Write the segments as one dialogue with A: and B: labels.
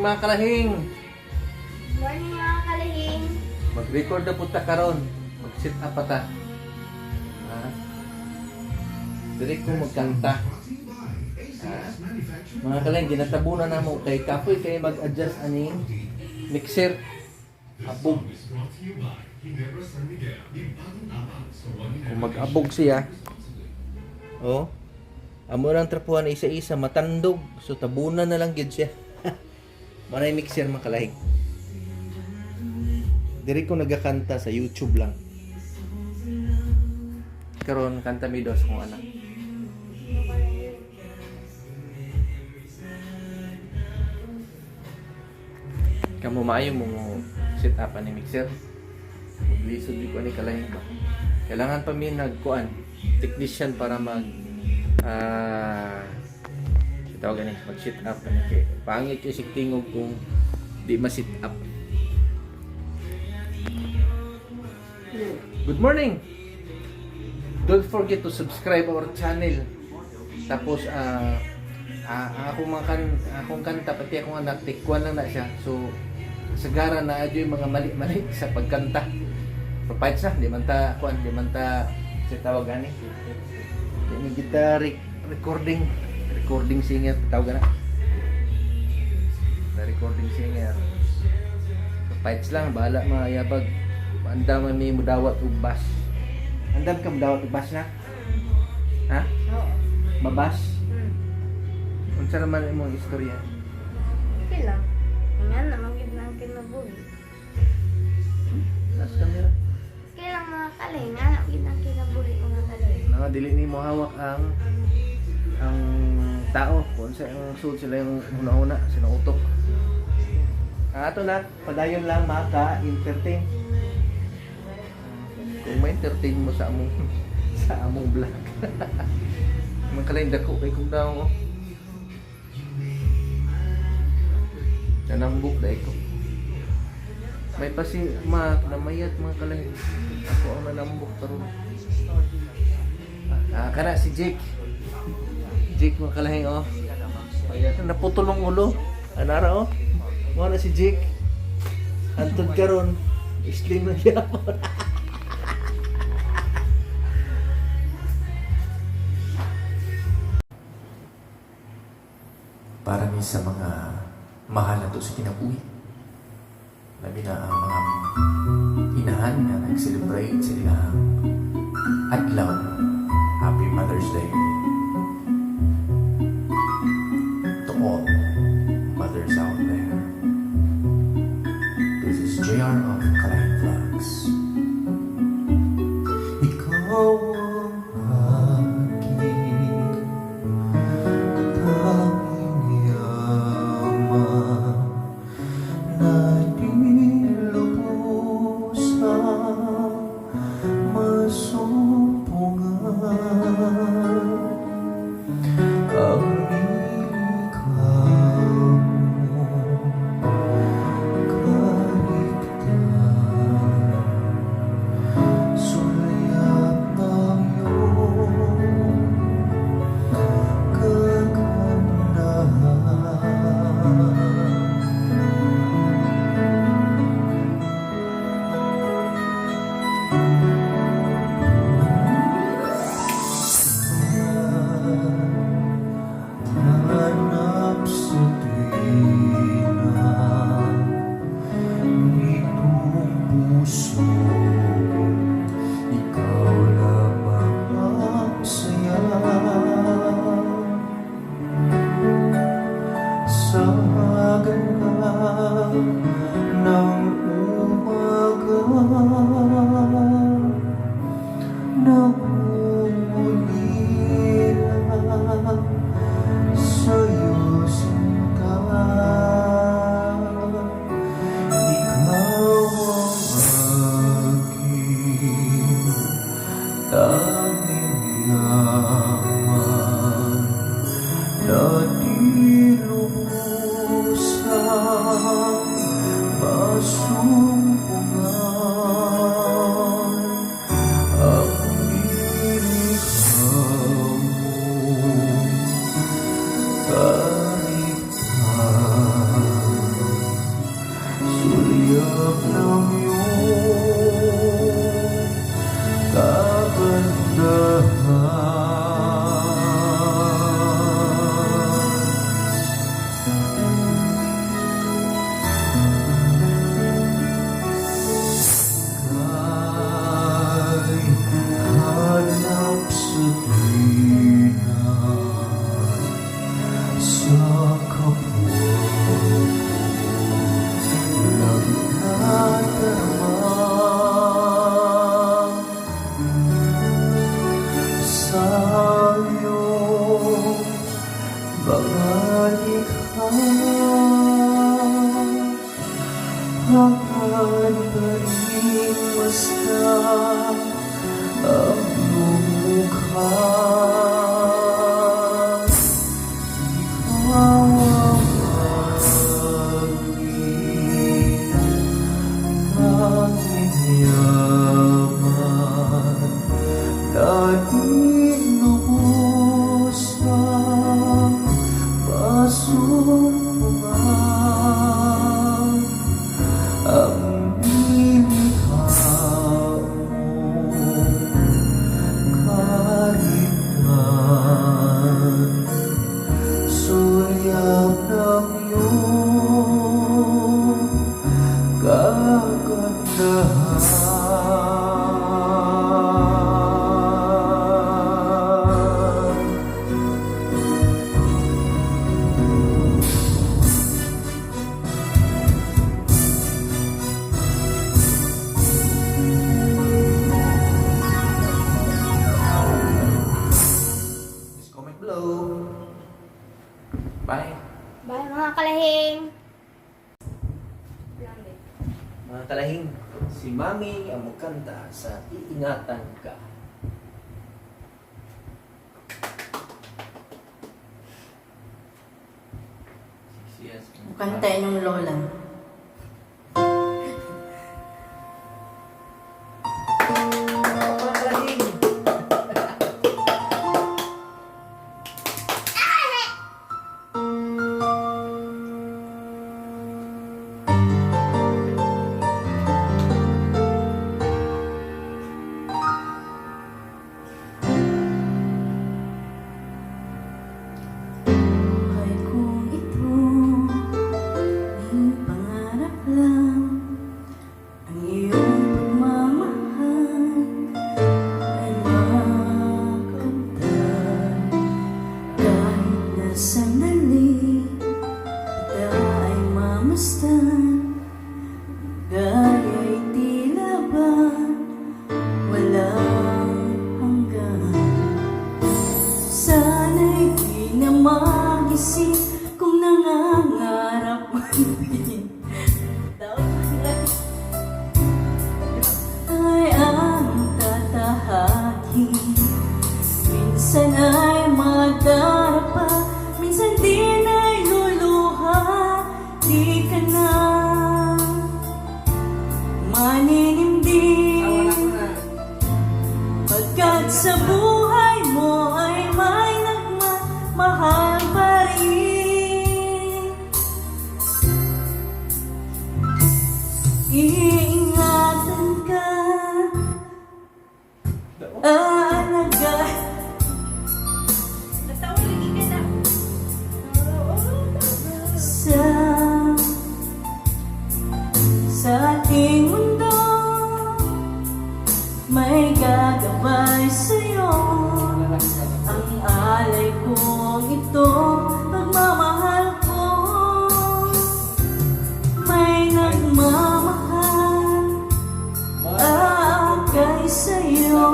A: , mga kalahing.
B: Morning, mga kalahing.
A: Mag-record na punta karon. Mag-sit up pa ta. Ha? Dili ko magkanta. Ha? Mga kalahing, ginatabunan na mo kay kapoy kay mag-adjust aning mixer. Abog. Kung mag-abog siya, oh, amo lang trapuhan isa-isa, matandog. So tabunan na lang gyud siya. Manay mixer, mga kalahing. Diri ko nagakanta sa YouTube lang. Karon kanta mi dos kung anak. Kamo maayo mo mo set up ani mixer. Lisod di ko ani kalahing ba. Kailangan pa mi nagkuan technician para mag tawag ani mag sit up ani kay pangit kay sig tingog kung di ma sit up. Good morning. Don't forget to subscribe our channel. Tapos akong mga akong kanta pati akong anak tikwan lang na siya. So sagara na adyo yung mga mali-mali sa pagkanta. Provides na, di man ta kuan, di man ta sa tawag ani. Di ni kita recording, recording singer tawag na. Ta recording singer. Provides lang, bahala mayabag. Andam man may mudawat og bus. Andam ka mudawat og bus na? Ha?
B: Oo.
A: Mabas?
B: Hmm.
A: Unsa naman imong istorya?
B: Okay lang. Nga naman gid nang kinabuhi.
A: Nas camera.
B: Okay lang, mga kalahing. Nga naman gid nang kinabuhi, mga kalahing.
A: Na dili nimo hawak ang tao kung sa ang sud sila yung una-una sila utok. Ang ato na padayon lang maka-entertain. Kung ma-entertain mo sa among vlog. Mga kalahing, dako kay kung daw oh. Nanambok dahil ko. May pasi ma namayat, mga kalahing. Ako ang nanambok karon. Ah, kana si Jake. Jake, mga kalahing, oh. Ayan, naputol ang ulo. Anara oh. Mo na si Jake. Antod karon, slim na gyapon.
C: Para ni sa mga mahal na to sa kinabuhi. Labi na ang mga inahan nga nag-celebrate sa ilang adlaw. Happy Mother's Day to all mothers out there. This is JR of Kalahing Vlogs. Ikaw ang aking tanging yaman na di lubusang masumpungan ang nilikha mong kaligtasan, sulyap ng iyong kagandahan. Hanap sa tina nitong puso, ikaw lamang ang saya. Sa ganda ng umaga, nangungulila sa'yo, sinta. Ikaw ang Basta ang iyong mukha. Ikaw ang aking tanging yaman na di lubos na masumpungan ang nilikha mong kalingan, sulyap ng iyong kagandahan. Please comment below. Bye.
B: Bye, mga kalahing!
A: Mga kalahing, si Mami ang magkanta sa Iingatan Ka. 6 years.
D: Kanta inyong lola.
A: Mga kalahing!
D: Buhay kong ito ay pangarap lang. Ang iyong pagmamahal ay makamtan. Kahit na sandali kita ay mamasdan, gaya'y tila ba walang hanggan. Sana'y di na magising kung nangangarap man din. Ay ang tatahakin. Minsan ay madarapa, minsan din ay luluha. Di ka na maninimdim pagkat sa buhay mo ay may nagmamahal pa rin. Iingatan ka, aalagaan
B: Natawa lagi ka na.
D: Sa ating mundo. May gagabay sa'yo, ang alay kong ito, pagmamahal ko. May nagmamahal aakay sa'yo.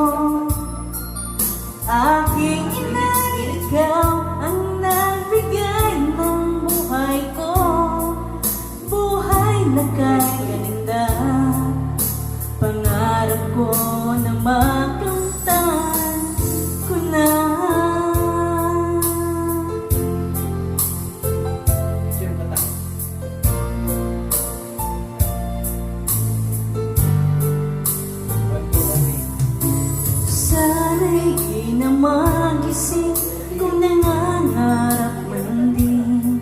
D: Aking ina, ikaw ang nagbigay ng buhay ko. Buhay na kay ganda, pangarap ko na makamtan ko na.
A: Sino kanta? One, two, three.
D: Sana'y di na magising kung nangangarap man din.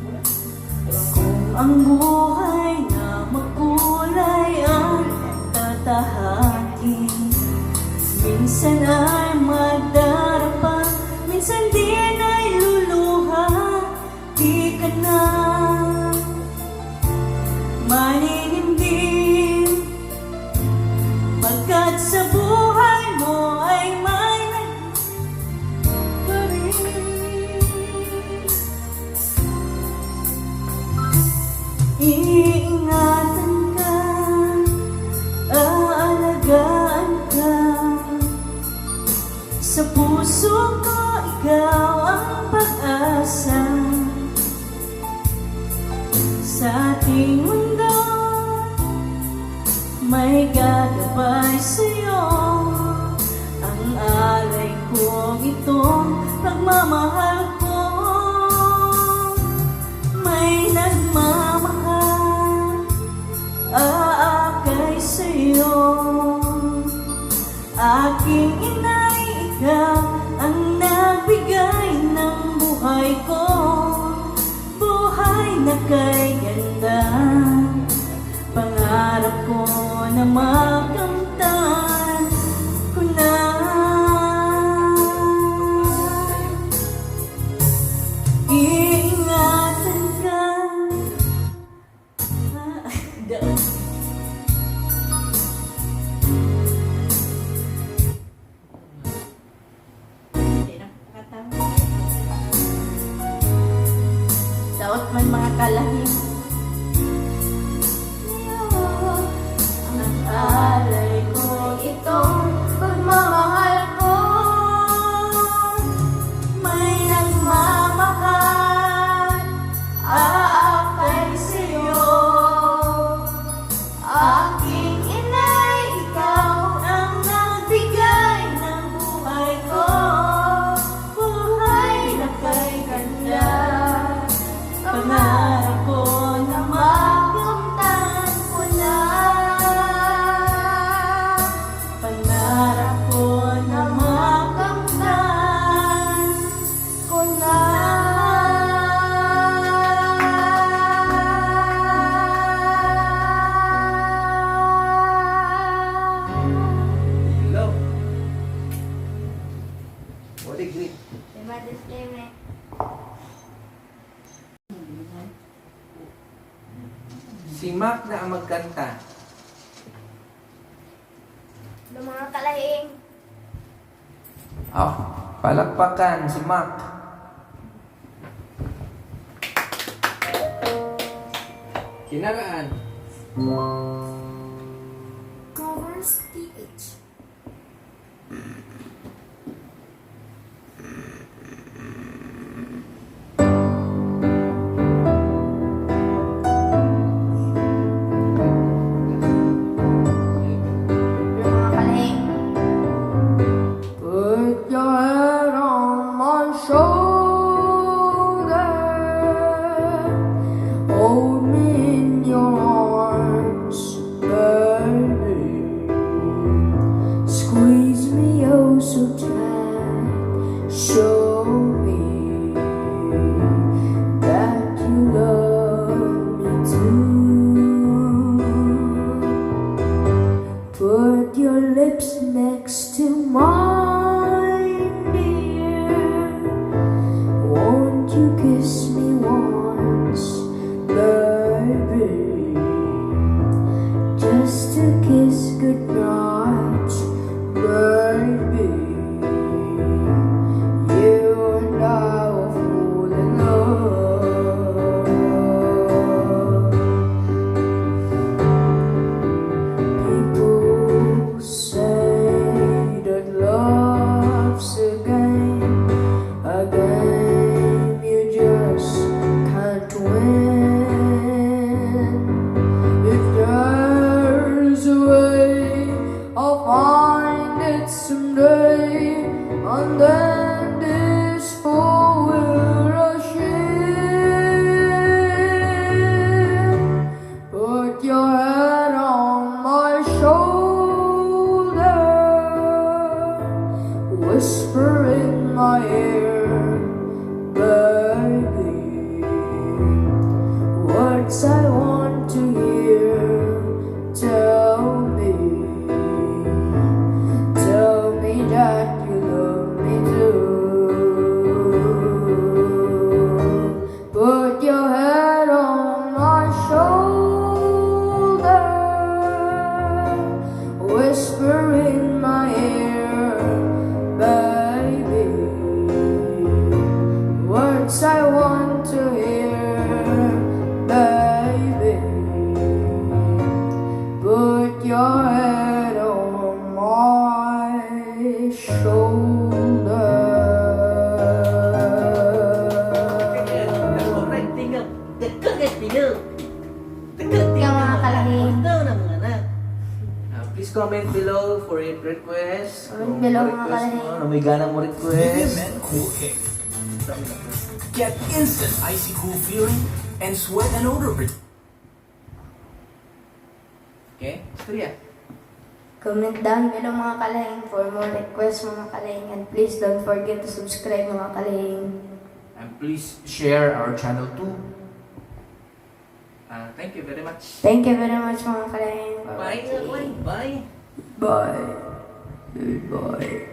D: Kung ang buhay na makulay ang tatahakin, minsan ay madarapa, minsan din ay luluha. Di ka na maninimdim pagkat sa buhay mo ay may nag pa rin. Iingatan ka, aalagaan ka. Sa puso ko, ikaw ang pag-asa. Sa ating mundo, may gagabay. Pagmamahal ko, may nagmamahal, aakay sa'yo. Aking inay, ikaw ang nagbigay ng buhay ko, buhay na kay ganda. Pangarap ko na makamtan ko na. Iingatan ka. Ah, Hindi na kakatawa. Daot man, mga kalahing.
B: Ang alay ko itong pagmamahal ko.
D: May nagmamahal, aakay sa'yo.
B: Aking inay, ikaw
D: ang nagbigay ng buhay ko, buhay na kay ganda. Pangarap ko na
B: makamtan ko na.
D: Pangarap ko na makamtan
B: ko na.
A: Hello. What a great.
B: Mother's Day, man.
A: Si Mac na ang magkanta.
B: Hello, mga kalahing.
A: Oh, palakpakan si Mac. Kinaraan.
B: Covers PH. Hello, mga kalahing.
E: Put your head on my shoulder. Hold me in your arms, baby. Squeeze me oh so tight. Show me that you love me too. Put your lips next to mine, dear. Won't you kiss me once, baby? Just to kiss goodnight, baby. You and I will fall in love. People say that love's a game you just can't win. If there's a way, I'll find it someday, and then this fool will rush in. Put your head on my shoulder, whisper in my ear, baby. Words I want to hear. Tell me that you love me too. Put your head on my shoulder, whisper in my ear, baby. Words I want to hear, baby. Put your head on my shoulder.
B: Ikaw, mga kalahing.
A: Please comment below for your request.
B: Comment
A: Kung
B: below, mga
A: request
B: kalahing.
A: mo, ano may gana mo request.
C: Men Cool Inc.
F: Get instant icy cool feeling and sweat and odor protection.
A: Okay? Istorya.
E: Comment down below, mga kalahing, for more requests, mga kalahing, and please don't forget to subscribe, mga kalahing.
C: And please share our channel too.
A: Thank you very much.
E: Thank you very much, mga kalahing, for
A: Bye.
E: watching.
A: Bye.
E: Bye. Bye.